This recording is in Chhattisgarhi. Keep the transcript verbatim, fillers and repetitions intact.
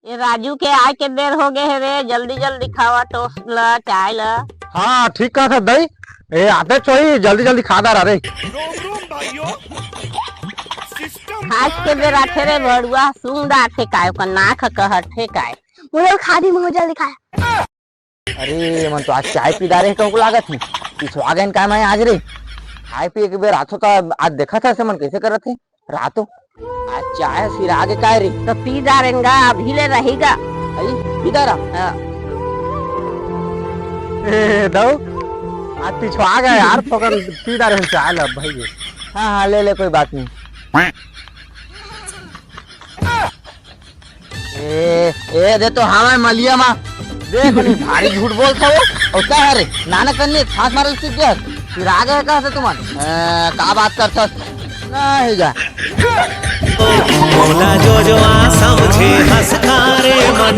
ये राजू के आय के बेर हो गे हे रे, जल्दी जल्दी खावा टोस्ट ल, चाय ल। हाँ, ठीक कहा था दई। ए, आते छोही, जल्दी जल्दी खा डारा रे। खाए के बेर आथे रे भड़ुआ, सूंघ डारथे काय, ओकर नाक ह कहथे काय। मुझे खा दी, मुझे जल्दी खाया। अरे, मन तो आज चाय पी डारे हे, कहूँ लागत हे। पिछवा गए का मैं आज रे? खाए पिए के बेर आथो तो आज देखा था, ऐसे मन कैसे करत हे? रातो, आज चाय सिरा गे काय रे? तो पी डारेंगा, अभी ले रहेगा। आई, पी डारा? हाँ। ए, दऊ, आज पिछवा गए यार, तो कर पी डारे हम चाय लब भाई। हाँ, हाँ, ले, ले, कोई बात नहीं। ए, ए, दे तो हवा मलिया मा। देख, नहीं भारी झूठ बोलता हो। और क्या है रे? नाना कन्ने फांस मारल सीख गया। फिर आ गए कहाँ से तुमन? ए, का बात करता? नहीं जा। मोला जो जो आ समझे हंसता रे मन